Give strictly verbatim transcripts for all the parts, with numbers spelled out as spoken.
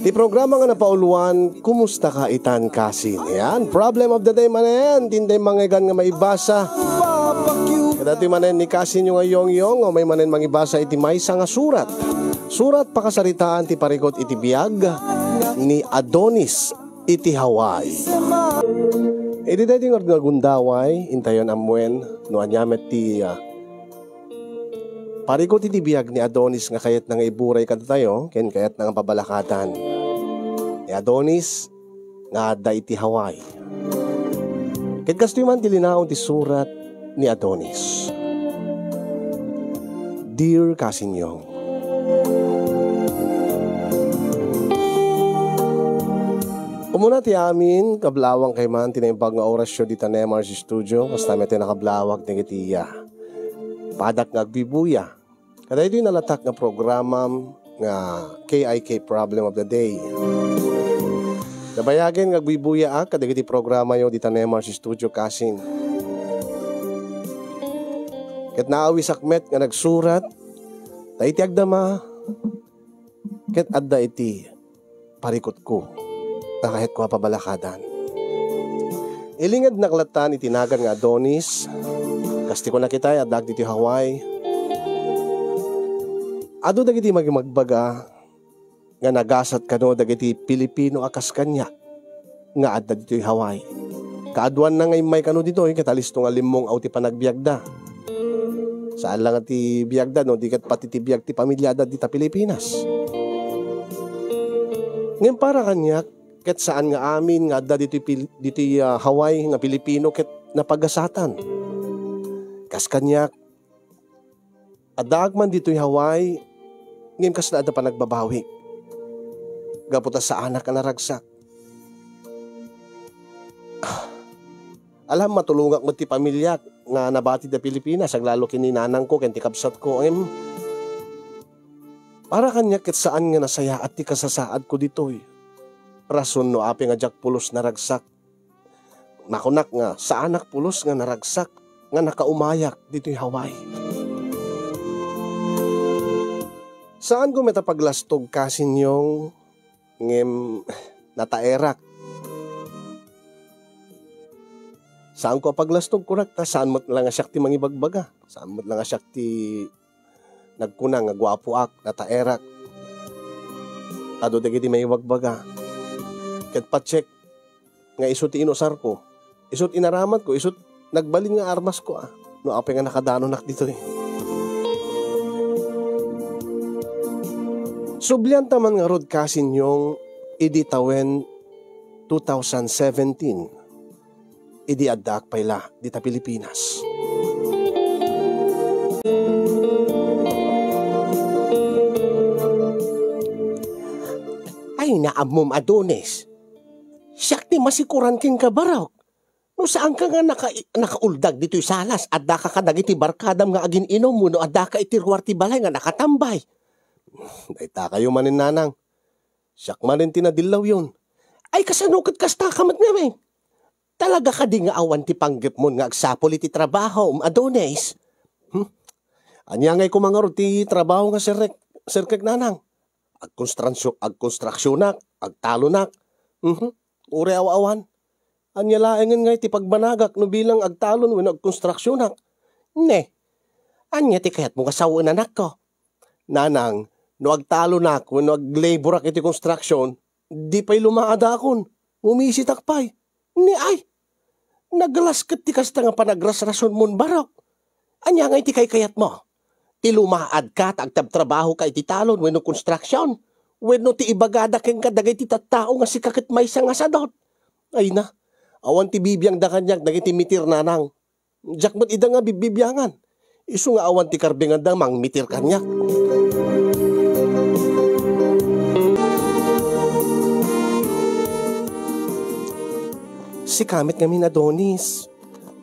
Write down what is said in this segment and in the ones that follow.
Ti programa nga napauluan, Kumusta Ka Itan, Kasin? Yan, problem of the day manen, ti intay mangngeg nga maibasa. Kadatoy manen ni Kasin nga yongyong, umay manen mangibasa iti maysa nga surat. Surat pakasaritaan ti parikut iti biag ni Adonis iti Hawaii. Idi daydi nga gundaway, intayon ammoen no ania met ti, ah, parikut iti biag ni Adonis nga kayatna nga iburay kadatayo ken kayatna nga pabalakatan. Ni Adonis nga adda iti Hawaii. Ket kastoy man ti linaon ti surat ni Adonis. Dear Kasin Yong, umuna ti amin, kablawang kay man ti naimbag nga orasyo dita Nemar's Studio, kasta met ti nakablawag dagiti iya. Padak nga agbibuya. Kadaytoy nalatak nga programam nga K I K Problem of the Day. Nabayagen nga agbibuyaak kadagiti programayo dita Nemar's Studio, Kasin. Ket naawisak met nga nagsurat, ta iti agdama, ket adda iti parikutko, ta kayatko a pabalakadan. Ilingednak lattan iti nagan nga Adonis, kas ti kunakitay, addaak ditoy Hawaii. Adu dagiti magi-, magbaga nga nagasat kano dagiti Pilipino a kas kaniak nga adda ditoy Hawaii. Kaaduanna nga immay kano ditoy, ket alisto nga limmong-aw ti panagbiagda. Saan la nga ti biagda, no di ket pati ti biag ti pamiliada dita Pilipinas. Ngem para kaniak, ket saan nga amin nga adda ditoy Pil-, ditoy, ah, Hawaii nga Pilipino ket napagasatan. Kas kaniak, addaak man ditoy Hawaii, ngem kasla adda panagbabawik. Gapu ta saanak a naragsak. Alam, matulongak met ti pamiliak nga nabati da Pilipinas, aglalo ken ni nanangko ken ti kabsatko. Ngem, para kaniak ket saan nga nasayaat ti kasasaadko ditoy. Rason no apay nga diak pulos naragsak. Nakunak nga saanak pulos nga naragsak nga nakaumayak ditoy Hawaii. Saanko met a paglastog, Kasin Yong, ngem nataerak. Saanko a paglastog, kunak, ta saan met la nga siak ti mangibagbaga. Saan met la nga siak ti nagkuna nga guapoak, nataerak. Adu dagiti maibagbaga. Ket patsek nga isu ti inusarko, isu ti inaramidko, isu ti nagbalin nga armasko, a, no apay nga nakadanonak ditoy. Sublianta man ngarud, Kasin Yong, idi tawen two thousand seventeen, idi addaak pay la dita Pilipinas. Ay, naammom, Adonis. Siak ti masikoran kenka, barok. No saanka nga naka-, nakauldag ditoy salas, addaka kadagiti barkadam nga agin-inum wenno addaka iti ruar ti balay nga nakatambay. Dayta kayo manen, nanang. Siak manen ti nadillawyon. Ay, kasano ket kastaka met ngamin? Talaga kadi nga awan ti panggepmon nga agsapul iti trabahom, Adonis? Hmm? Ania ngay koma ngarud ti trabaho nga sirrek-, sirkek, nanang? Agkonstransyo-, agkonstruksionak, agtalonak. Mhm. Uray aw-awan. Ania laengen ngay ti pagbanagak no bilang agtalon wenno agkonstruksionak? Ne, ania ti kayatmo nga sawen, anakko? Nanang, no agtalonak wenno aglaborak iti konstruksion, di pay lumaadakon. Ngumisitak pay. Ne, ay, nagalas ket ti kasta nga panagrasrasonmon, barok. Ania ngay ti kaykayatmo? Ti lumaadka ta agtabtrabahoka iti talon wenno konstruksion? Wenno ti ibagada kenka dagiti tattao nga sika ket maysa nga sadot? Ay na, awan ti bibiangda kaniak dagiti mitir, nanang. Diak met ida nga bibbibiangan. Isu nga awan ti karbenganda mangmitir kaniak. Sika met ngamin, Adonis.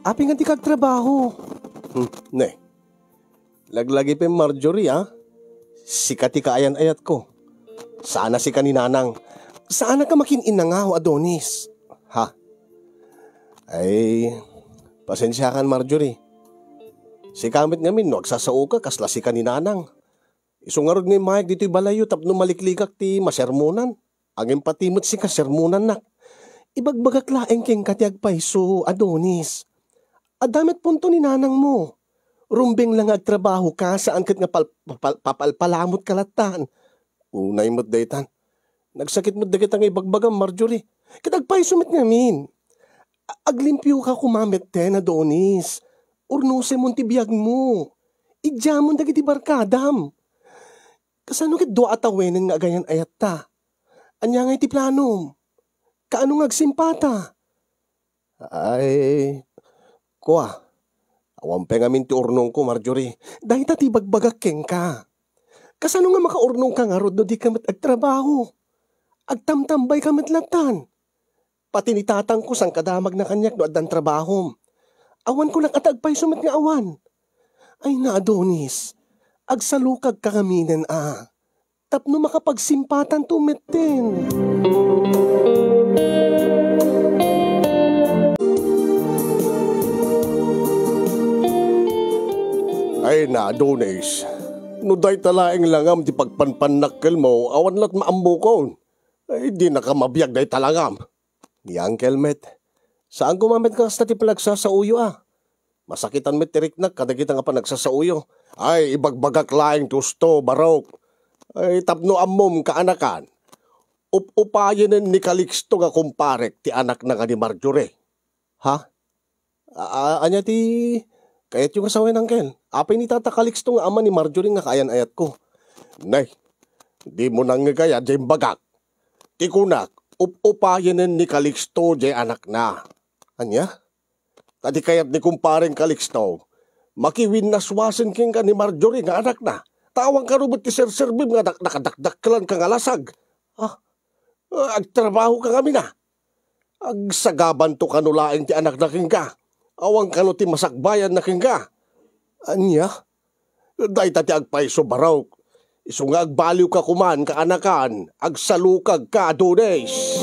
Apay nga dika agtrabaho? Hmm, ne. Laglagi pay, Marjorie, a. Sika ti kaayan-ayatko. Saan a sika ni nanang. Saan a ka makin-inangaw, Adonis. Ha? Ay, pasensiakan, Marjorie. Sika met ngamin no agsasaoka kasla sika ni nanang. Isu ngarud nga immayek ditoy balayyo tapno malikligak ti masermonan. Ngem pati met sika, sermonannak. Ibagbagak laeng kenka ti agpayso, Adonis. Adda met punto ni nanangmo. Rumbeng la nga agtrabahoka, saan ket nga pal-, papal-, papalpalamotka lattan. Unay met daytan. Nagsakit met dagita nga ibagbagam, Marjorie. Ket agpayso met ngamin. A-, aglimpioka koma metten, Adonis. Urnosemon ti biagmo. Idiamon dagiti barkadam. Kasano ket dua a tawenen nga agayan-ayatta? Ania ngay ti planom? Kaano nga agsimpata? Ay, kua, awan pay ngamin ti urnongko, Marjorie. Dayta ti ibagbagak kenka. Kasano nga makaurnongka ngarud no dika met agtrabaho? Agtamtambayka met lattan. Pati ni tatangko, saan kadamagna kaniak no addan trabahom. Awan kunak a ta agpayso met nga awan. Ay na, Adonis, agsalukagka ngaminen a. Tapno makapagsimpatanto metten. Ay na, Adonis, no dayta laeng langam ti pagpanpannakkelmo, awan lat maammokon. Ay, dinaka mabiag dayta langam. Ni Uncle met, saan koma met nga kasta ti panagsasaoyo a. Masakitan met ti riknak kadagita nga panagsasaoyo. Ay, ibagbagak laeng ti usto, Barok. Ay, tapno ammom, kaanakan, up-upayenen ni Calixto nga kumparek ti anakna nga ni Marjorie. Ha? A-, a-, ania ti kayatyo nga sawen, Uncle? Apay ni Tata Calixto nga ama ni Marjorie nga kaayan-ayatko? Nay, dimo nangngeg aya diay imbagak. Ti kunak, up-upayenen ni Calixto diay anakna. Ania? Ta ti kayat ni kumparen Calixto, makiwinnaswasen kenka ni Marjorie nga anakna. Ta awan kano met ti serserbim nga dak-, nakadakdakkelanka nga lasag. Ah, agtrabahoka ngamin a. Agsagabanto kano laeng ti anakna kenka. Awan kano ti masakbayanna kenka. Ania? Dayta ti agpayso, Barok. Isu nga agbaliwka koman, kaanakan, agsalukagka, Adonis.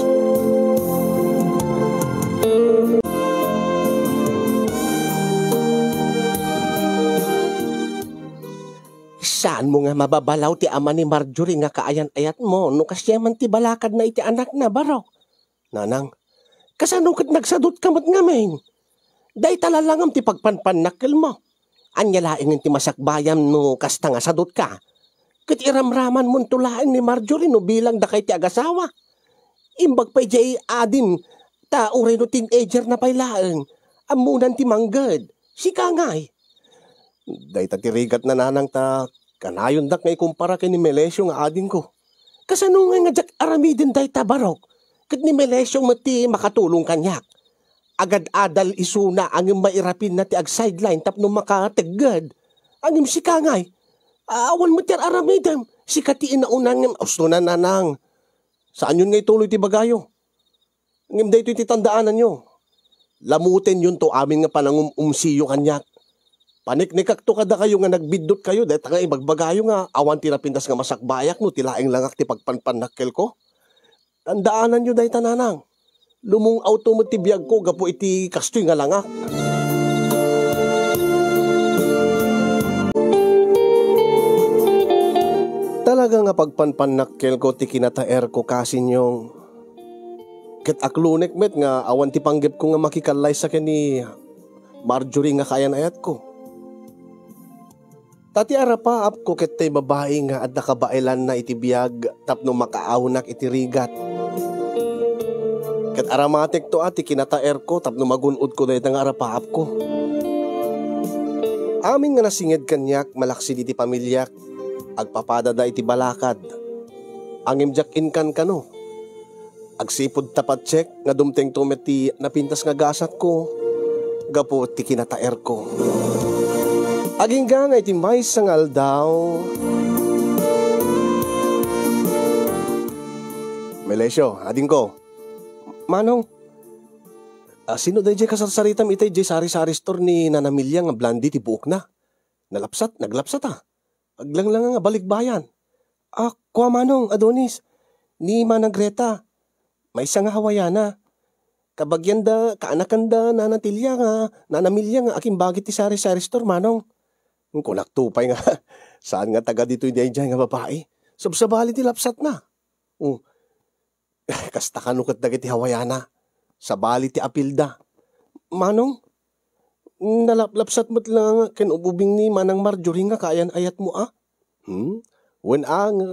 Saanmo nga mababalaw ti ama ni Marjorie nga kaayan-ayatmo no kasdiay man ti balakadna iti anakna, Barok? Nanang, kasano ket nagsadutka met ngamin? Dayta langam ti pagpanpannakkelmo. Ania laengen ti masakbayam no kasta nga sadutka? Ket iramramanmonto laeng ni Marjorie no bilang dakay ti agasawa. Imbag pay diay adim, ta uray no teenager na pay laeng, ammonan ti mangged. Sika ngay? Dayta ti rigatna, Nanang, ta kanayondak nga ikumpara ken ni Melesio nga adingko. Kasano ngay nga diak aramiden dayta, Barok? Ket ni Melesio met ti makatulong kaniak. Agad-adal isuna ngem mairapinna ti agsideline tapno makategged. Ngem sika ngay, awan met ti ar-aramidem. Sika ti inauna ngem usto na, Nanang. Saanyon nga ituloy ti bagayo? Ngem daytoy ti tandaananyo. Lamutenyonto amin nga panangum-umsiyo kaniak. Paniknikakto kadakayo nga nagbiddutkayo dayta nga ibagbagayo nga awan ti napintas nga masakbayak no ti laeng langak ti pagpanpannakkelko. Tandaananyo dayta, Nanang. Lumung-awto met ti biagko gapu iti kastoy nga langak. Talaga nga pagpanpannakkelko ti kinataerko, Kasinyong. Ket aklonek met nga awan ti panggepko nga makikallaysa ken ni Marjorie nga kaayan-ayatko. Ta ti arapaapko ket tay babai nga adda kabaelanna iti biag tapno makaawnak iti rigat. Ket aramatekto a ti kinataerko tapno magun-odko dayta nga arapaapko. Amin nga nasinged kaniak malaksid iti pamiliak, agpapadada iti balakad. Ngem diak inkankano. Agsipud ta patiek nga dumtengto met ti napintas nga gasatko gapu ti kinataerko. Agingga nga iti maysa nga aldaw, Melesio, adingko. Manong, ah, sino daydiay kasarsaritam itay diay sari-sari store ni Nana Milia nga blondie ti buokna? Nalapsat, naglapsat a. Aglanglanga nga balikbayan. Ah, kua manong, Adonis, ni Manang Greta, maysa nga Hawaiana. Kabagianda, kaanakanda, Nana Tilia nga, Nana Milia nga akimbagit ti sari-sari store, manong. Kunakto pay nga, Saan nga taga ditoy daydiay nga babai? Sabsabali ti lapsatna. Oh. Kasta kano ket dagiti Hawaiana. Sabali ti apilda. Manong, nalaplapsat met la nga ken ububing ni Manang Marjorie nga kaayan-ayatmo, a? Hmm? Wen a, nga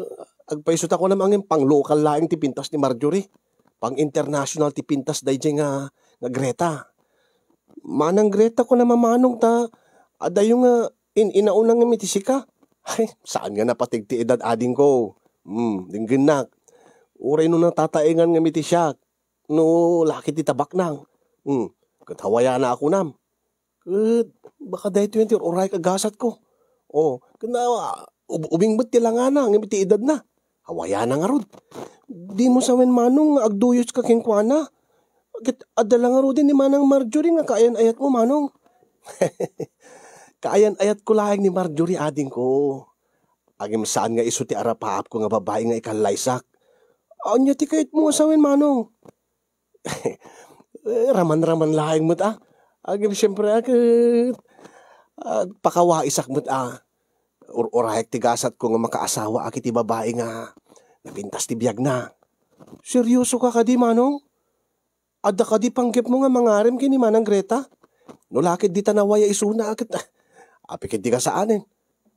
agpayso ta kunam a ngem pang-local laeng ti pintas ni Marjorie. Pang-international ti pintas daydiay nga, nga Greta. Manang Greta, kunam a Manong, ta adayo nga in-inauna ngem iti sika. Ay, saan nga napatig ti edad, adingko. Hmm, denggennak. Uray no natataengan ngem iti siak, no laki ti tabaknang. Hmm, ket Hawaiana a kunam. Ket baka daytoy ti ur-uray a gasatko. Oh, ket na, ub-, ubing met ti langana ngem iti edadna. Hawaiana ngarud. Dimo sawen, Manong, nga agduyoska kenkuana. Ket adda la ngaruden ni Manang Marjorie nga kaayan-ayatmo, Manong. Kaayan-ayatko laeng ni Marjorie, adingko. Ngem saan nga isu ti arapaapko nga babai nga ikallaysak. Ania ti kayatmo nga sawen, Manong? Eh, raman-raman laeng met, a. Ngem siempre, a, ket, a, pakawaisak met, a. Ur-urayak ti gasatko nga makaasawaak iti babai nga napintas ti biagna. Seriosoka kadi, Manong? Adda kadi panggepmo nga mangarem ken ni Manang Greta? No la ket dita nawaya isuna, a, ket, a, apay ket dika saanen?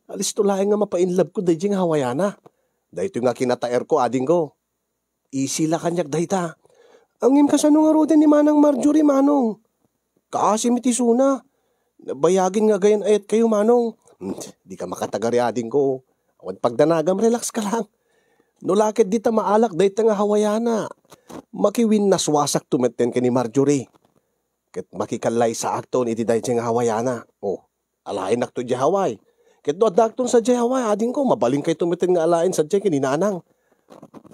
Alisto laeng nga mapainlabko daydiay nga Hawaiana. Daytoy nga kinataerko, adingko. Easy la kaniak dayta. Ngem kasano ngaruden ni Manang Marjorie, Manong? Kaasi met isuna. Nabayagen nga agayan-ayatkayo, Manong. Hmm, dika makatagari, adingko. Awan pagdanagam, relax ka lang. No la ket dita maalak dayta nga Hawaiana, makiwinnaswasakto metten ken ni Marjorie. Ket makikallaysaakton iti daydiay nga Hawaiana. Oh, alaennakto idiay Hawaii. Ket no addaakton sadiay Hawaii, adingko, mabalinkayto metten nga alaen sadiay ken ni Nanang.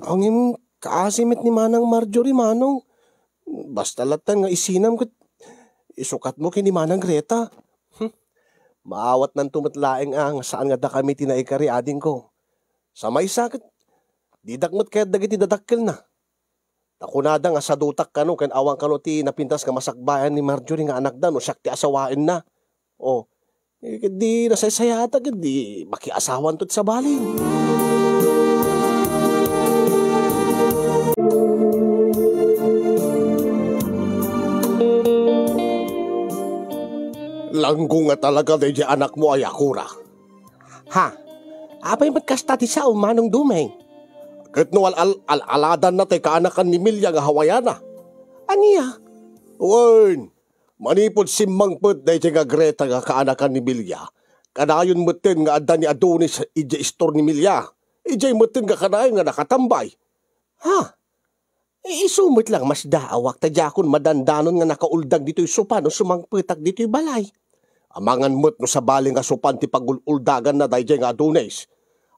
Ngem kaasi met ni Manang Marjorie, Manong. Basta latta nga isinam ket isukatmo ken ni Manang Greta. Hmm. Maawatnanto met laeng, a, nga saan nga dakami ti naikari, adingko. Sa maysa ket, didak met kayat dagiti dadakkelna. Ta kunada nga sadutak kano ken awan kano ti napintas nga masakbayan ni Marjorie nga anakda no siak ti asawaenna. Oh, eh, ket di nasaysayatak, ket di makiasawanto ti sabali. Langgo nga talaga daydi anakmo a Yakura. Ha? Apay met kasta ti sao, Manong Dumeng? Ket no al-, al-, al-aladanna ti kaanakan ni Milia nga Hawaiana. Ania? Wen, manipud simmangpet daydiay nga Greta nga kaanakan ni Milia, kanayon metten nga adda ni Adonis idiay istor ni Milia. Idiay metten nga kanayon nga nakatambay. Ha? Isu met la nga masdaawak ta diakon madandanon nga nakauldag ditoy sopa no sumangpetak ditoy balay. Amangan met no sabali nga sopan ti pagul-uldaganna daydiay nga Adonis.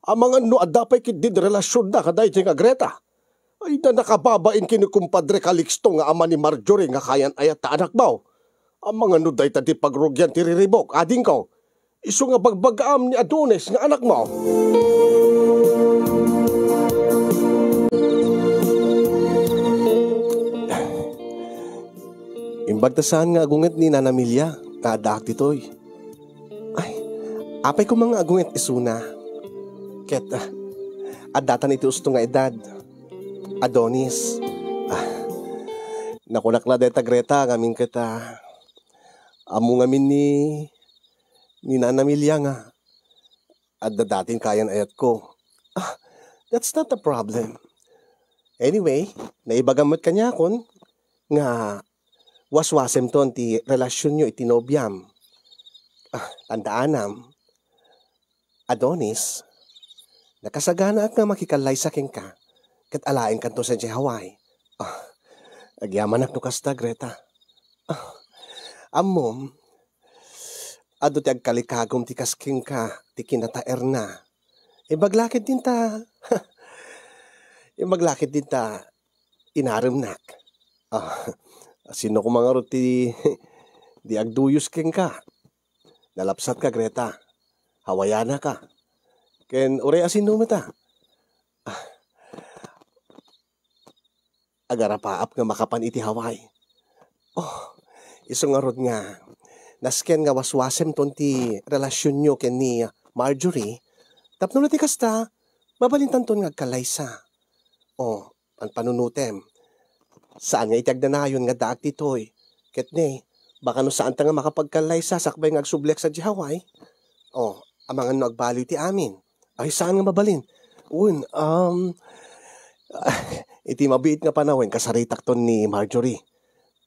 Amangan no adda pay ketdin relasionna kadaydiay nga Greta. Ay, na nakababain ken ni Kumpadre Calixto nga ama ni Marjorie nga kayan-ayat ta anakmo. Amangan no dayta ti pagrugian ti riribuk, adingko. Isu nga bagbagaam ni Adonis nga anakmo. Imbag ta saan nga agunget ni Nana Milia nga addaak ditoy. Ay, apay koma nga agunget isuna. Ket, ah, addatan iti usto nga edad. Adonis. Ah, nakunak la dayta Greta ngamin ket, ah, ammo ngamin ni, ni Nana Milia nga adda datin kayan-ayatko. Ah, that's not a problem. Anyway, naibagam met kaniakon nga waswasemton ti relasionyo iti nobiam. Ah, tandaanam, Adonis, nakasaganaak nga makikallaysa kenka ket alaenkanto sadiay Hawaii. Ah, agyamanak no kasta, Greta. Ah, ammom, adu ti agkalikagum ti kas kenka ti kinataerna. Imbag la ketdin ta, imbag la ketdin ta inaremnak. Ah, sino koma ngarud ti di agduyos kenka? Nalapsatka, Greta. Hawaiana ka. Ken uray a sino met a? Ah, agarapaap nga makapan iti Hawaii. Oh, isu ngarud nga, nasken nga waswasemton ti relasionyo ken ni Marjorie, Tapno no ti kasta, mabalintanton nga agkallaysa. O, panpanunutem. Saan nga iti agnanayon nga addaak ditoy. Ket ne, baka no saanta nga makapagkallaysa sakbay nga agsubliak sadiay Hawaii. O, amangan no agbaliw ti amin. Ay, saan nga mabalin? Wen, um, iti mabiit nga panawen, kasaritakton ni Marjorie.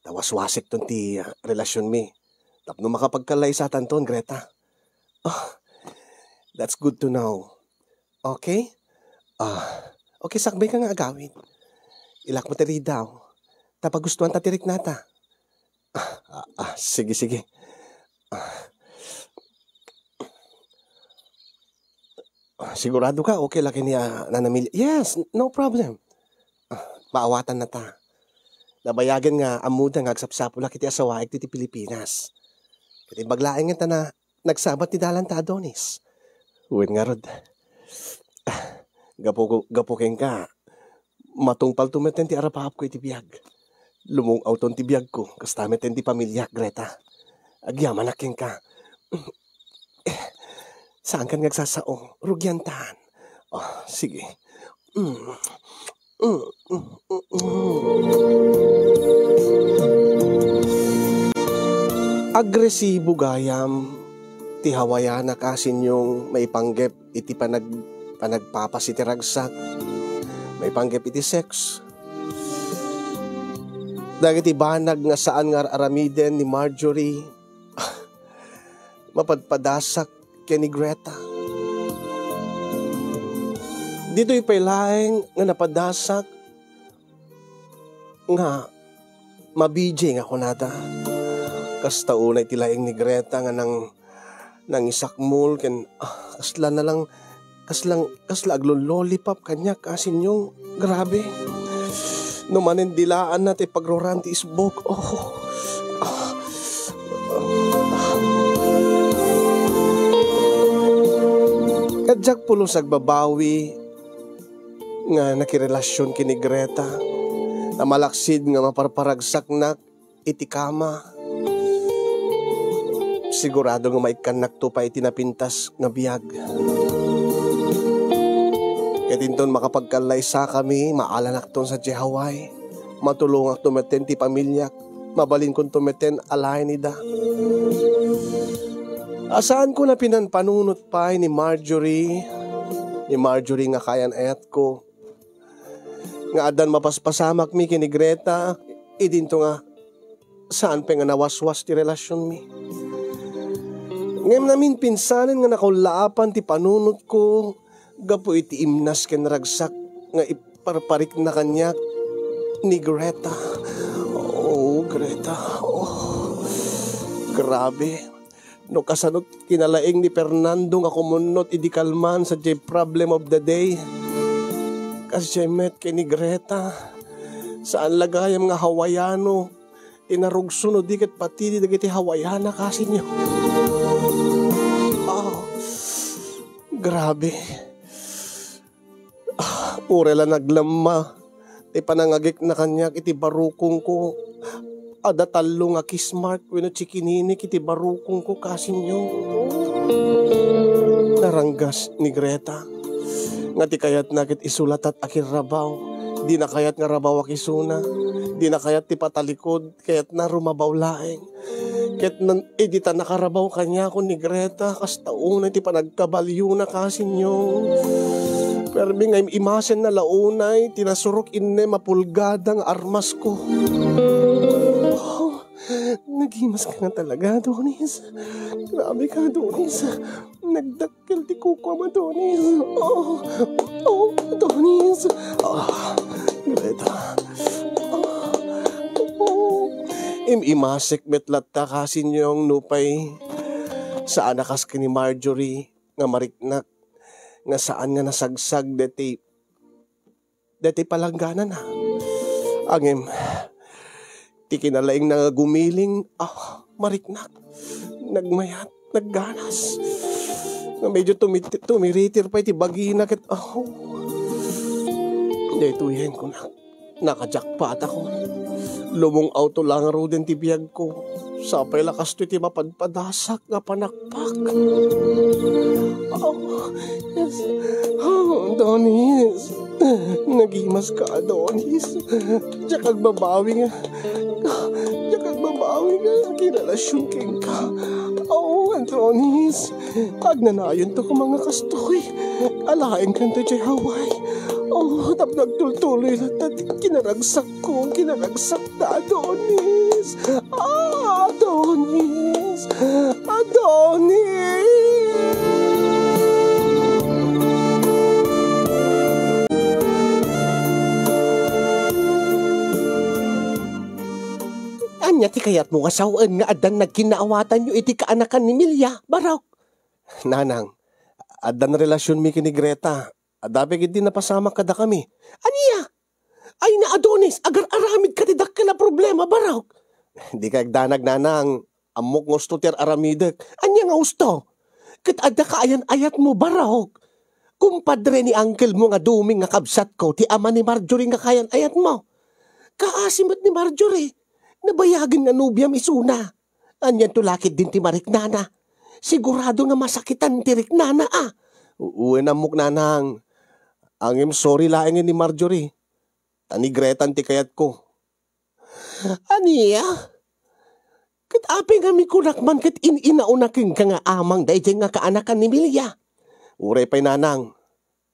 Ta waswasikton ti, ah, relasionmi. Tapno makapagkallaysatanton, Greta. Ah, that's good to know. Okay? Ah, okay, sakbay ka nga agawid. Ilak mo ti ridaw. Ta pagustuanta ti riknata. Ah, ah, ah, sige, sige. Ah. Ah, sigurado ka, okay la ken ni, ah, Nanang Mil-, yes, no problem. Ah, maawatannata. Nabayagen nga ammoda nga agsapsapulak iti asawaek ditoy Pilipinas. Ket imbag laeng ta na, nagsabat ti dalanta, Adonis. Wen ngarud. Ah, gapu, gapu kenka, matungpalto metten ti arapaapko iti biag. Lumung-awton ti biagko, kasta metten ti pamiliak, Greta. Agyamanak kenka. Eh, saankan nga agsasao, rugiantan. Oh, sige. Mm. Mm, mm, mm, mm. Agresibo gayam ti Hawaiiana, kasinyo, maipanggep iti panag-, panagpapas iti ragsak, maipanggep iti sex. Dagiti banag nga saan nga ar-aramiden ni Marjorie, mapadpadasak ken ni Greta. Ditoy pay laeng nga napadasak nga ma-B J nga kunada. Kasta unay ti laeng ni Greta nga nang-, nangisakmol ken, ah, kasla na lang, kaslang, kasla aglo-lollipop kaniak, kasinyo. Grabe. No manen dilaanna ti pagruran ti isbok. Oh. Ah. Ket diak pulos agbabawi nga nakirelasion ken ni Greta. Ta malaksid nga maparparagsaknak iti kama, sigurado nga maikkannakto pay iti napintas nga biag. Ket inton makapagkallaysakami, maalanakton sadiay Hawaii. Matulongakto metten ti pamiliak. Mabalinkonto metten a laen ida. A, saanko a pinanpanunot pay ni Marjorie, ni Marjorie nga kayan-ayatko, nga addan mapaspasamakmi ken ni Greta, idinto nga saan pay nga nawaswas ti relasionmi. Ngem naminpinsanen nga nakaullaapan ti panunotko gapu iti imnas ken ragsak nga iparparikna kaniak ni Greta. Oh, Greta. Oh, grabe. No kasano kinalaing ni Fernando nga kumunnot idi kalman sadiay problem of the day, kasdiay met ken ni Greta. Saan la gayam nga Hawaiano ti narugso no di ket patidi dagiti Hawaiana, kasinyo. Ah, grabe. Ah, uray la naglemma ti panangagikna kaniak iti barukongko. Adda tallo nga kiss mark wenno chikininik iti barukongko, kasinyo. Naranggas ni Greta nga ti kayatna ket isu latta ti akirrabaw. Dina kayat nga rabawak isuna. Dina kayat ti patalikod. Kayatna rumabaw laeng. Ket nan-, idi ta nakarabaw kaniakon ni Greta, kasta unay ti panagkabaliona, kasinyo. Permi nga im-imasenna la unay ti nasurok innem a pulgada nga armasko. Oh, nagimas ka nga talaga, Adonis. Grabe ka, Adonis. Nagdak- Kel ti kukuam, Adonis. Oh, oh, Adonis. Ah, Greta. Ah, oh. Im-imasek met latta, kasinyong, nupay saan a kas ken ni Marjorie nga mariknak, nga saan nga nasagsag deti daytoy palangganana. Ngem, ti kinalaingna nga gumiling, ah, mariknak, nagmayat, nagganas. Nga medyo tumit-, tumiritir pay ti bagina ket, ah, daytoyen kunak. Nakajakpatako. Lumung-awto la ngaruden ti biagko. Sapay la kastoy ti mapadpadasak nga panakpak. Oh, yes. Oh, Adonis. Nagimaska, Adonis. Diak agbabawi nga, diak agbabawi nga agrelasyon kenka. Oh, Adonis. Agnanayonto koma nga kastoy. Alaenkanto idiay Hawaii. Oh, tapno agtultuloy latta ti kinaragsakko, kinaragsakta, Adonis. Ah, Adonis. Adonis. Ania ti kayatmo nga sawen nga addan nagkinnaawatanyo iti kaanakan ni Milia, Barok? Nanang, addan relasionmi ken ni Greta. Adda pay ketdi napasamak kadakami. Ania? Ay na, Adonis, agar-aramidka ti dakkel a problema, Barok. Dika agdanag, Nanang. Ammok nga usto ti ar-aramidek. Ania nga usto? Ket adda kaayan-ayatmo, Barok. Kumpadre ni uncle mo nga Doming nga kabsatko, ti ama ni Marjorie nga kaayan-ayatmo. Kaasi met ni Marjorie. Nabayagen nga nobiam isuna. Anianto la ketdin ti mariknana? Sigurado nga masakitan ti riknana, a. U-, wen, ammok, Nanang. Ngem sorry laengen ni Marjorie. Ta ni Greta ti kayatko. Ania? Ket apay nga mikunak man ket in-inauna kenka nga amang daydiay nga kaanakan ni Milia? Uray pay, Nanang.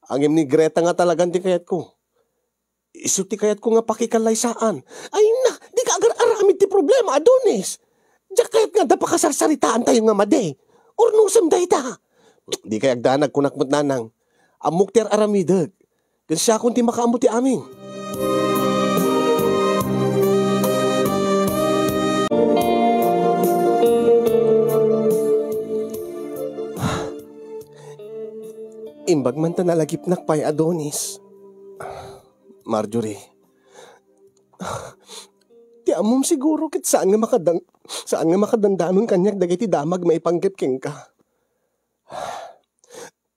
Ngem ni Greta nga talagan ti kayatko. Isu ti kayatko nga pakikallaysaan. Ay na, dika agar-aramid ti problema, Adonis. Diak kayat nga adda pakasarsaritaantayo nga madi. Urnosem dayta. Dikay agdanag, kunak met, Nanang. Ammok ti ar-aramidek. Ken siakon ti makaammo ti amin. Imbag man ta nalagipnak pay, Adonis. Marjorie, ti ammom siguro ket saan nga makadan-, saan nga makadandanon kaniak dagiti damag maipanggep kenka.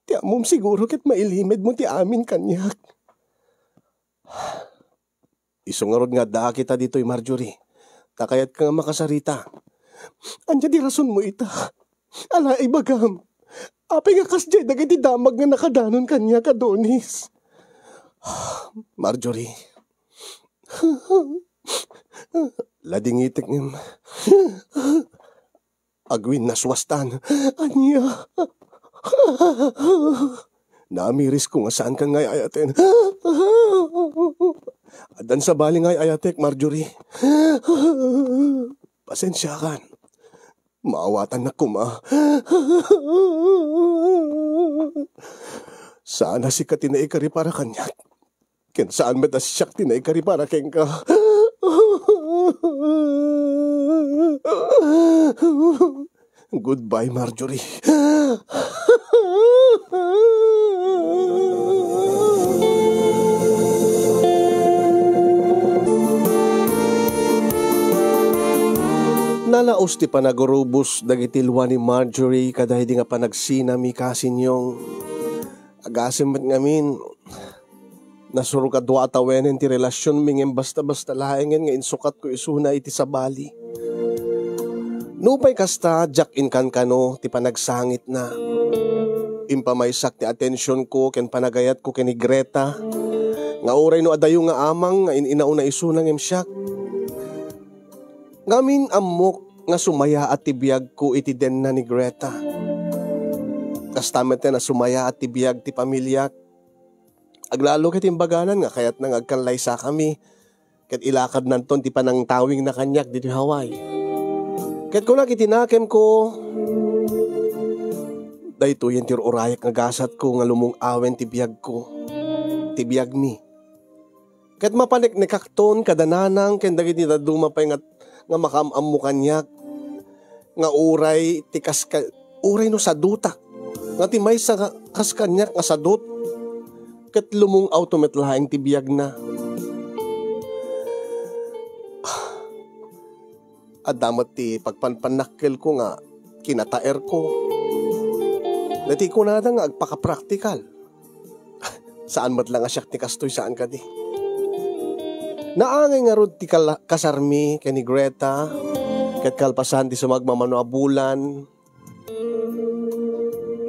Ti ammom siguro ket mailimedmo ti amin kaniak. Isu ngarud nga addaak ita ditoy, Marjorie, ta kayatka nga makasarita. Ania ti rasonmo ita? Ala, ibagam. Apay nga kasdiay dagiti damag nga nakadanon kaniak, Adonis? Marjorie. Ladingitek ngem agwinnaswastan. Ania? Namirisko nga saankan nga ay-ayaten. Addan sabali nga ay-ayatek, Marjorie. Pasensiakan. Maawatannak koma. Saan a sika ti naikaripara kaniak. Ken saan met a siak ti naikaripara kenka. Goodbye, Marjorie. Nalaos ti panagurubos dagiti lua ni Marjorie kadaydi nga panagsinami, kasinyong. Agasem met ngamin, nasurok a dua a tawenen ti relasionmi ngem basta-basta laengen nga insukatko isuna iti sabali. Nupay kasta, diak inkankano ti panagsangitna. Impamaysak ti atensionko ken panagayatko ken ni Greta, nga uray no adayo nga amang nga in-inauna isuna ngem siak. Ngamin ammok nga sumayaat ti biagko iti denna ni Greta. Kasta met a sumayaat ti biag ti pamiliak. Aglalo ket imbaganan nga kayatna nga agkallaysakami ket ilakadnanton ti panangtawingna kaniak ditoy Hawaii. Ket kunak iti nakemko, daytoyen ti ur-urayak nga gasatko nga lumung-awen ti biagko, ti biagmi. Ket mapaneknekakton kada nanang ken dagiti dadduma pay nga, nga makaam-ammo kaniak, nga uray ti kas ka-, uray no sadutak, nga ti maysa nga kas kaniak nga sadut, ket lumung-awto met laeng ti biagna. Adda met ti pagpanpannakkelko nga kinataerko. Daytoy kunada nga agpakapraktikal. Saan met la nga siak ti kastoy, saan kadi? Naangay ngarud ti kala-, kasarmi ken ni Greta, ket kalpasan ti sumagmamano a bulan,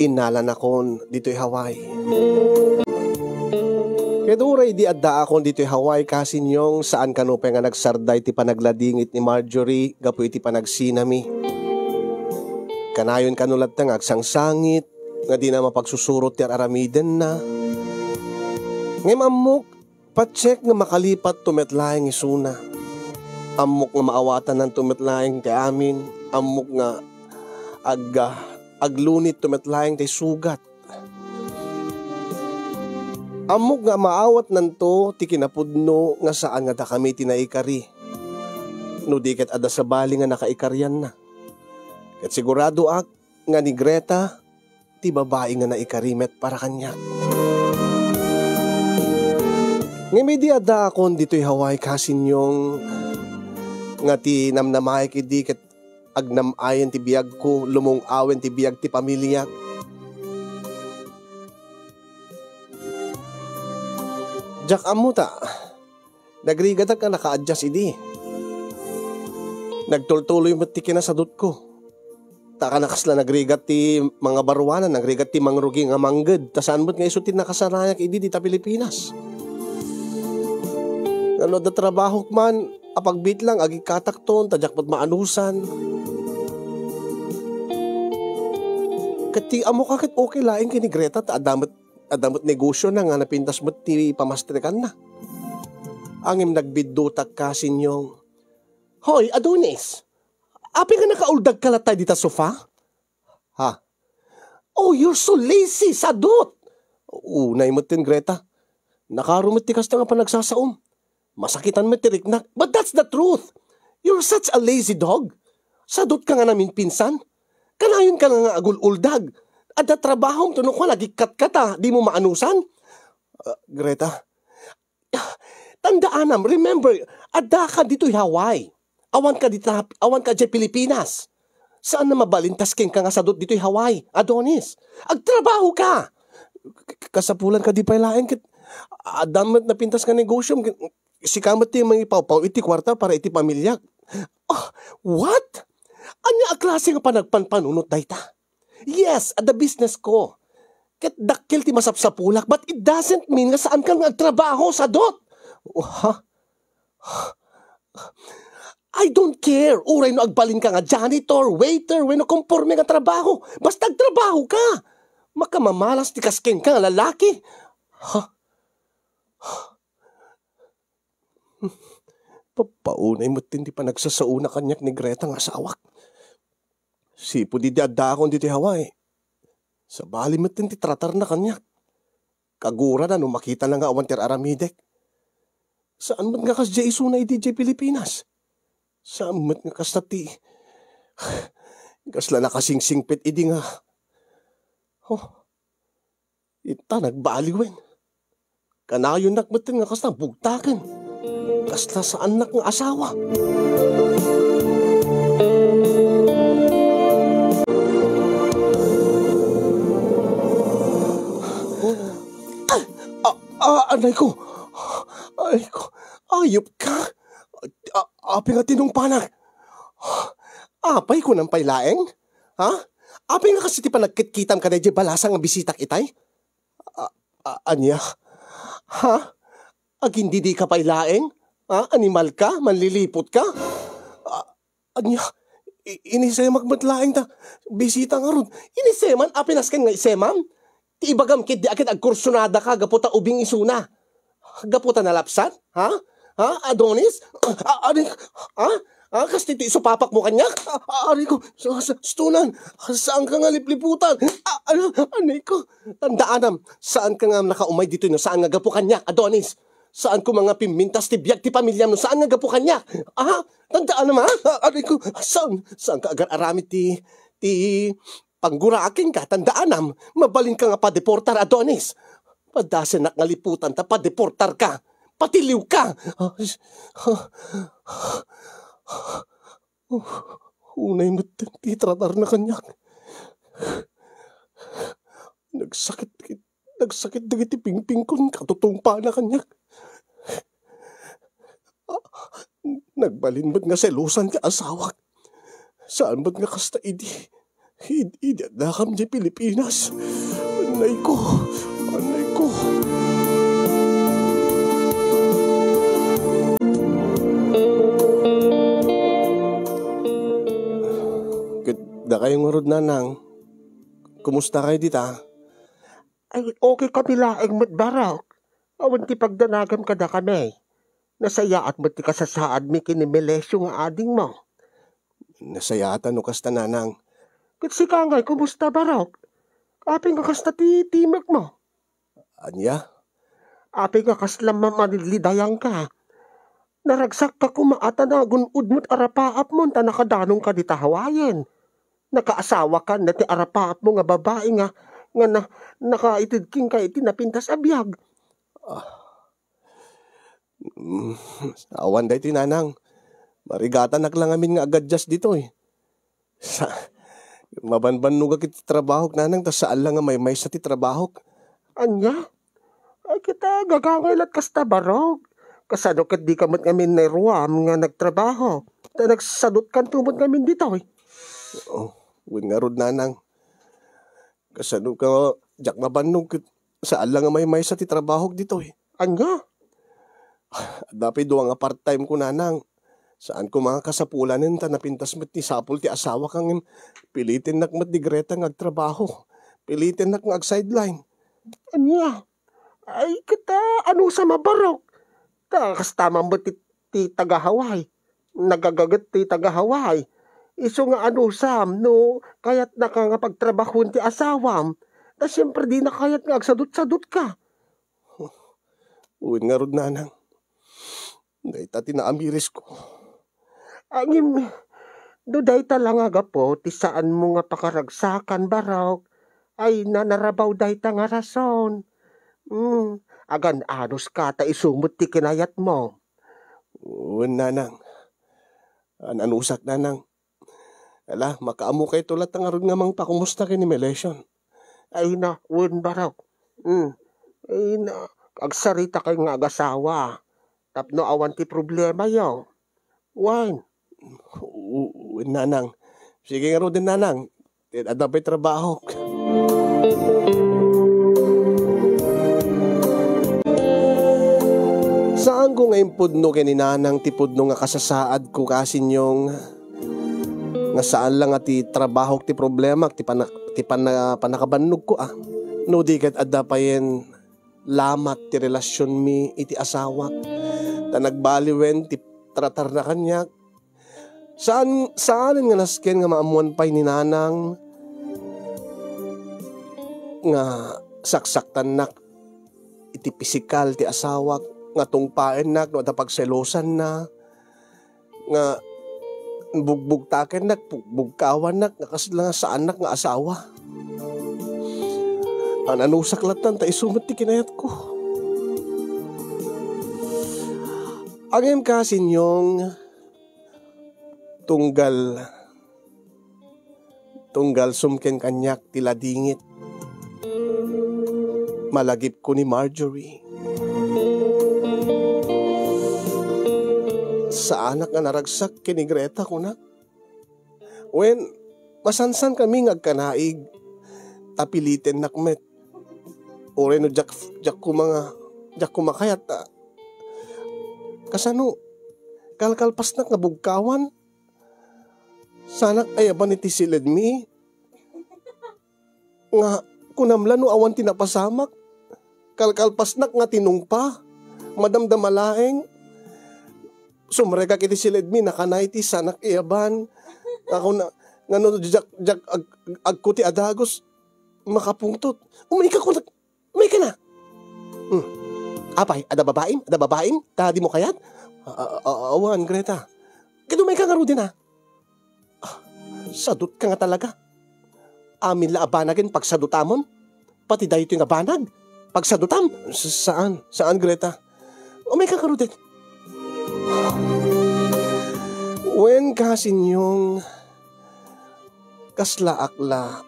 innalanakon ditoy Hawaii. Ket uray idi addaakon ditoy Hawaii, kasinyong, saan kano pay nga nagsarday ti panagladingit ni Marjorie gapu iti panagsinami. Kanayon kano latta nga agsangsangit, nga dina mapagsusurot ti ar-aramidenna. Ngem ammok, patiek nga makalipatto met laeng isuna. Ammok nga maawatannanto met laeng ti amin. Ammok nga ag-, aglunitto met laeng ti sugat. Ammok nga maawatnanto ti kinapudno nga saan nga dakami ti naikari. No di ket adda sabali nga nakaikarianna. Ket siguradoak nga ni Greta ti babai nga naikari met para kaniak. Ngem idi addaakon ditoy Hawaii, kasinyong, nga ti namnamaek idi ket agnam-ayen ti biagko, lumung-awen ti biag ti pamiliak. Diak ammo ta nagrigadak a nakaadjust idi. Nagtultuloy met ti kinasadutko. Ta kana kasla nagrigat ti mangabaruanan, nagrigat ti mangrugi nga mangged, ta saan met nga isu ti nakasanayak idi dita Pilipinas. Ngem no adda trabahok man, apagbiit lang, agikkatakton, ta diak met maanusan. Ket ti ammok a ket okay laeng ken ni Greta, ta adda met, adda met negosiona nga napintas met ti pamastrekanna. Ngem nagbiddutak, kasinyong. Hoy, Adonis! Apay nga nakauldag ka latta dita sofa? Ha? Oh, you're so lazy, sadut! Unay met ken Greta. Nakaro met ti kasta nga panagsasaom. Masakitan met ti riknak. But that's the truth. You're such a lazy dog. Sadut ka nga naminpinsan. Kanayon ka nga agul-uldag. Adda trabahom, no kua, agikkatka ta dimo maanusan. Ah, Greta, tandaanam, remember, adda ka ditoy Hawaii. Awan ka dita, awan ka diay Pilipinas. Saan a mabalin ta kenka nga sadut ditoy Hawaii, Adonis. Agtrabaho ka! K-, kasapulan kadi pay laeng ket adda met napintas nga negosiom, ket sika met ti mangipawpaw iti kuarta para iti pamiliak. Ah, what? Ania a klase nga panagpanpanunot dayta? Yes, adda business ko. Ket dakkel ti masapsapulak, but it doesn't mean nga saan ka nga agtrabaho, sadut. Ha? I don't care. Uray no agbalin ka nga janitor, waiter, wenno konporme nga trabaho. Basta agtrabaho ka. Makamamalas ti kas kenka nga lalaki. Ha? Papaunay met ti panagsasaona kaniak ni Greta nga asawak. Sipud idi addaakon ditoy Hawaii, sabali met ti tratarna kaniak. Kagurana no makitana nga awan ti ar-aramidek. Saan met nga kasdiay isuna idi diay Pilipinas. Saan met nga kasta ti, kasla nakasingsingpet idi nga, oh, ita nagbaliwen. Kanayonnak met nga kasta bugtaken. Kasla saannak nga asawa. Ah, ah, anay ko. Ay ko. Ayop ka. Ah, apay nga tinungpanak. Apay ko nang pay laeng? Ha? Apay nga kasi ti panagkitkitam ka na di balasa nga bisitak itay? A-, a-, ania? Ha? Agindidi ka pay laeng? Ha? Animal ka? Manlilipot ka? A-, ania? I-, inisemak met laeng ta bisita ngarud. Iniseman? Apinas ken nga isemam? Ti ibagam ket di aket agkursunada ka gapu ta ubing isuna. Gapu ta nalapsan? Ha? Ha? Adonis? A-, adik? Ha? Ha? Kas ti isupapak mo kaniak? A-, a-, aray ko, sa-, sa-, stunan. Saan ka nga lipliputan? A-, ano? Anay ko. Tandaanam, saan ka nga nakaumay ditoy no saan nga gapu kaniak, Adonis? Saan ko nga pimmintas ti biag ti pamiliam no saan nga gapu kaniak? Ah, tandaanam, ha? Ah, aray ko, saan, saan ka agar-aramid ti, ti pangguraken ka? Tandaanam, mabalin ka nga padeportar, Adonis. Padasenak nga liputan ta padeportar ka. Patiliw ka. Ah, s-, ah, oh, unay met ti tratarna kaniak. Nagsakit, nagsakit dagiti pingpingkon katutungpana kaniak. Nagbalin met nga selosan ti asawak. Saan met nga kasta idi, id-, idi addakam diay Pilipinas. Anay ko, anay ko. Ket dakayo ngarud, Nanang, kumusta kayo dita? Ay, okay kami laeng met, Barok. Awan ti pagdanagam kadakami. Nasayaat met ti kasasaadmi ken ni Melesio nga adingmo. Nasayaatan no kasta, Nanang. Ket sika ngay, kumusta, Barok? Apay nga kasta ti timekmo? Ania? Apay nga kasla ma-, malidlidayanka? Naragsakka koma a ta nagun-od met arapaapmon ta nakadanonka dita Hawaiian. Nakaasawaka na ti arapaapmo nga babai nga, nga na, nakaited kenka iti napintas a biag. Ah. Mm, awan daytoy, Nanang. Marigatanak la ngamin nga agadjust ditoy. Sa, mabanbannogak iti trabahok, Nanang, ta saan la nga maymaysa ti trabahok. Ania? Ay, kita, gagangay lat kasta, Barok. Kasano ket dika met ngamin nairuam nga nagtrabaho? Ta nagsadutkanto met ngamin ditoy. Oh, wen ngarud, Nanang. Kasano ka, diak mabannog ket saan la nga maymaysa ti trabahok ditoy. Ania? Adda pay dua nga part-time ko, Nanang. Saan ko nga kasapulanen ta napintas met ti sapul ti asawak ngem pilitennak met ni Greta nga agtrabaho. Pilitennak nga ag-sideline. Ania? Ay, kita, anusam a Barok? Ta kasta man met ti, ti taga Hawaii. Nagagaget ti taga Hawaii. Isu nga anusam no kayatnaka nga pagtrabahoen ti asawam. Ta siempre dina kayat nga agsadut-sadutka. Wen ngarud, Nanang. Dayta ti naamirisko. Ngem, no dayta la nga gapu ti saanmo nga pakaragsakan, Barok, ay nanarabaw dayta nga rason. Hmm, agan-anuska ta isu met ti kinayatmo. Wen, Nanang. An-anusak, Nanang. Ala, makaammo kayto latta ngarud nga mangpakumusta ken ni Melesio. Ay na, wen, Barok. Hmm. Ay na, agsarita kay nga agasawa. Tapno awan ti problemayo. Wen. U-, wen, Nanang. Sige ngaruden, Nanang. Adda pay trabahok. Saanko nga impudno ken ni Nanang ti pudno nga kasasaadko, Kasinyong, nga saan la nga ti trabahok ti problemak, ti pana-, ti pana-, pannakabannogko, a. No di ket adda payen lamat ti relasionmi iti asawak, ta nagbaliwen ti tratarna kaniak. Saan, saanen nga nasken nga maammoan pay ni Nanang nga saksaktannak iti pisikal ti asawak, nga tungpaennak no adda pagselosanna, nga bugbugtakennak, bug-, bugkawannak, nga kasla nga saannak nga asawa. An-anusak lattan ta isu met ti kinayatko. Ngem, Kasinyong, tunggal, tunggal sumken kaniak ti ladingit. Malagipko ni Marjorie. Saanak nga naragsak ken ni Greta, kunak. Wen, masansankami nga agkanaig, ta pilitennak met. Uray no diak, diak koma nga, diak koma kayat, a. Kasano, kalkalpasnak nga bugkawan? Saanak ayaban iti siledmi? Nga kunam la no awan ti napasamak? Kalkalpasnak nga tinungpa, madamdama laeng. Sumrekak iti siledmi, nakanay ti saanak iyaban. Ako na, nga no diak, diak ag-, agko ti adagus, makapungtot. Umayka, kunak, umayka na. Hmm. Apay, adda babaim? Adda babaim? Ta dimo kayat? A-, a-, a-, awan, Greta. Ket umayka ngaruden, a. Ah, sadutka nga talaga. Amin la a banagen pagsadutamon. Pati daytoy nga banag, pagsadutam. Sa-, saan? Saan, Greta? Umayka ngaruden. Wen, Kasinyong, kaslaak la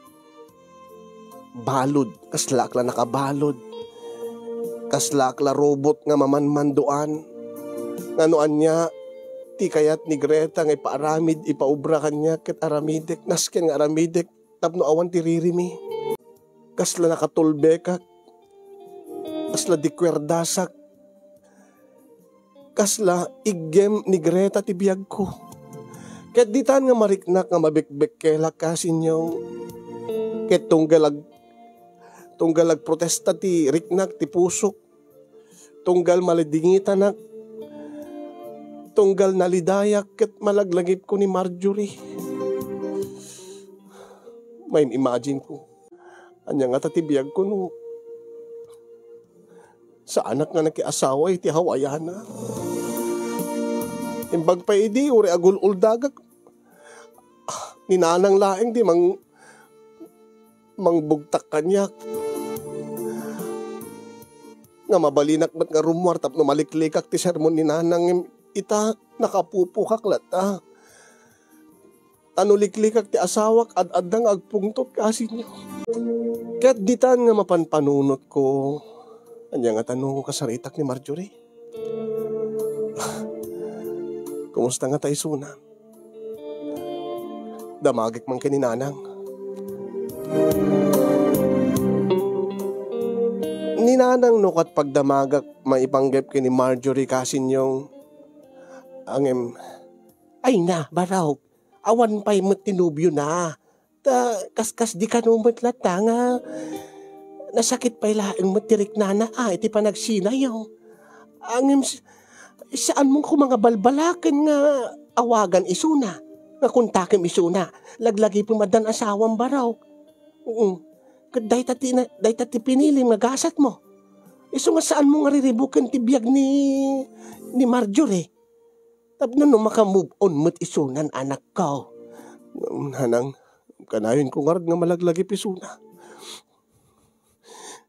balud, kaslaak la nakabalud, kaslaak la robot nga mamanmanduan, nga no ania, Ti kayat ni Greta nga ipaaramid, ipaubra kaniak ket aramidek, nasken nga aramidek tapno awan ti ririmi. Kasla nakatulbekak, kasla dikuerdasak, kasla iggem ni Greta ti biagko. Ket ditan nga mariknak nga mabekbekkelak, kasinyo. Ket tunggal ag-, tunggal agprotesta ti riknak, ti pusok, tunggal maladingitanak, tunggal nalidayak ket malaglagipko ni Marjorie. Main-imagine ko, ania ngata ti biagko no saanak nga nakiasawa iti Hawaiana. Imbag pay idi, uray agul-uldagak, ni Nanang laeng ti mang-, mangbugtak kaniak. Nga mabalinak met nga rummuar tapno maliklikak ti sermon ni Nanang, ngem ita, nakapupokak latta. Ta no liklikak ti asawak, ad-adda nga agpungtot, kasinyo. Ket ditan nga mapanpanunotko, ania ngata no kasaritak ni Marjorie? Kumusta ngata isuna? Damagek man ken ni Nanang. Ni Nanang no ket pagdamagak maipanggep ken ni Marjorie, kasinyo. Ngem, ay na, Barok, awan pay met ti nobiona. Ta kaskasdi kano met latta nga nasakit pay laeng met ti riknana a iti panagsinayo. Ngem s-, saanmo koma nga balbalaken nga awagan isuna, nga kontakem isuna, laglagipem addan asawam, Barok. Mm. Ket dayta ti na-, dayta ti pinilim nga gasatmo. Isu nga saanmo nga riribuken ti biag ni, ni Marjorie. Tapno no maka-move on met isunan, anakko. Nanang, kanayonko ngarud nga malaglagip isuna.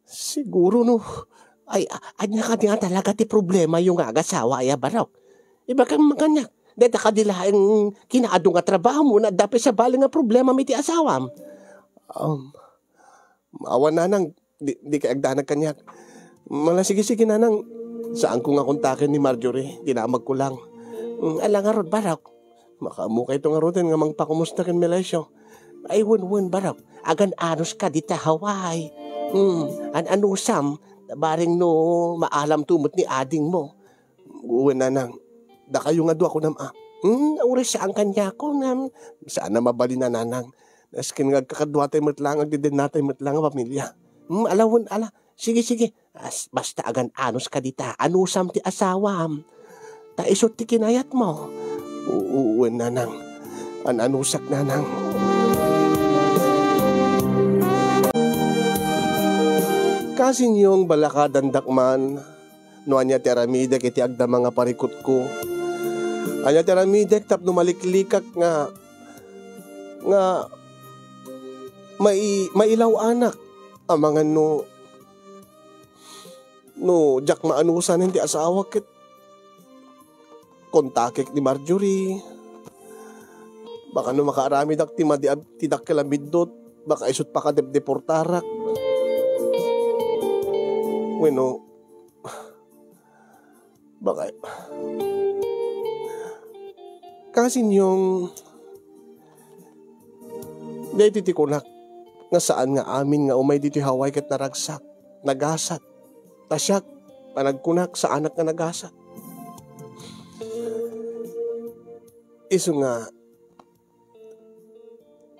Siguro no, ay, a-, ania kadi nga talaga ti problemayo nga agasawa, ay a, Barok? Ibagam kaniak, dayta kadi laeng kinaadu nga trabahomo, no adda pay sabali nga problemam iti asawam? Um, awan, Nanang, di, dikay agdanag kaniak. Mala, sige, sige, Nanang. Saanko nga kontaken ni Marjorie, dinamagko lang. Mm, ala ngarud, Barok. Makaammokayto ngaruden nga mangpakumusta ken Melesio. Ay, wen, wen, Barok. Agan-anos ka dita Hawaii. Mm, an-anusam, bareng no maalamto met ni adingmo. Wen, Nanang. Dakayo nga dua, kunam a. Hmm, uray saan kaniako, ngem saan a mabalin a, Nanang. Nasken nga agkakaduatay met lang, agdedennatay met lang a pamilya. Hmm, ala wen, ala. Sige, sige. As-, basta agan-anos ka dita. Anusam ti asawam. Ta isu ti kinayatmo. Oo, wen, Nanang. An-anusak, Nanang. Kasinyong balakadandak man, no ania ti aramidek iti agdama nga parikutko. Ania ti aramidek tapno maliklikak nga, nga mai-, mailaw-anak. Amangan no, no diak maanusan ti asawak ket kontakek ni Marjorie. Baka no makaaramidak ti madi-, ti dakkel a biddut, baka isut pakadepdeportarak. Wenno, baka, kasinyong, daytoy ti kunak, nga saan nga amin nga umay ditoy Hawaii ket naragsak, nagasat. Ta siak, panagkunak, saanak nga nagasat. Isu nga,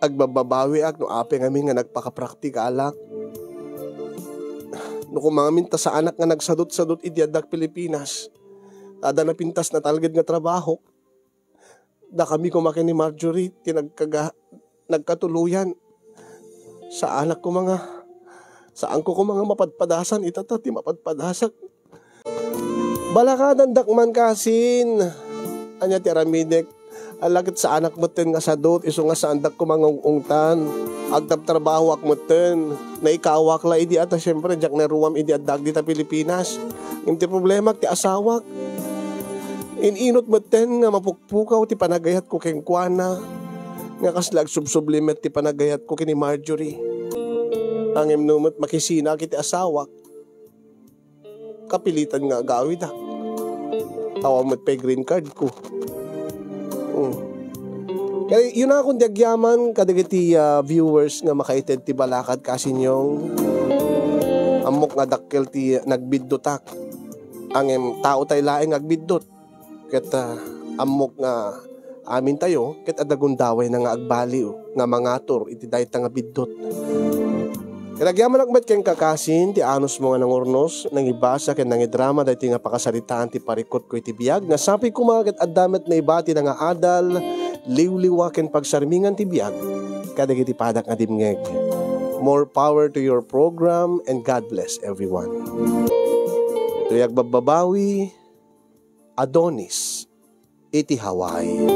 agbabbabawiak no apay ngamin nga nagpakapraktikalak. No koma ngamin ta saanak nga nagsadut-sadut idi addak Pilipinas. Adda napintas natalged nga trabaho. Dakami koma ken ni Marjorie ti nagkaga-, nagkatuloyan. Saanak koma nga, saanko koma nga mapadpadasan ita ta ti mapadpadasak. Balakadandak man kasin. Ania ti aramidek? Ala ket saanak metten nga sadut, isu nga saandak koma nga ung-ungtan. Agtabtrabahoak metten. Naikawak la idi ata, siempre, diak naruam idi addak dita Pilipinas. Ngem ti problemak, ti asawak. In-inut metten nga mapukpukaw ti panagayatko kenkuana. Nga kasla agsubsubli met ti panagayatko ken ni Marjorie. Ngem no met makisinaak iti asawak, kapilitan nga agawidak. Awan met pay green card ko. Mm. Kay, yun a, kun di agyaman kadagiti, ah, viewers nga makaited ti balakad, Kasinyong, ammok nga dakkel ti nagbiddutak. Ngem tao tay laeng nga agbiddut. Ket, ah, ammok nga amintayo ket adda gundawayna nga agbaliw nga mangatur iti dayta nga biddut. Ket agyamanak met kenka, Kasin, ti anusmo nga nangurnos, nangibasa ken nangidrama daytoy nga pakasaritaan ti parikutko iti biag. Nasapay koma ket adda met naibatina nga adal, liwliwa ken pagsarmingan ti biag kadagiti padak nga dimngeg. More power to your program and God bless everyone. Toy agbabbabawi, Adonis, iti Hawaii.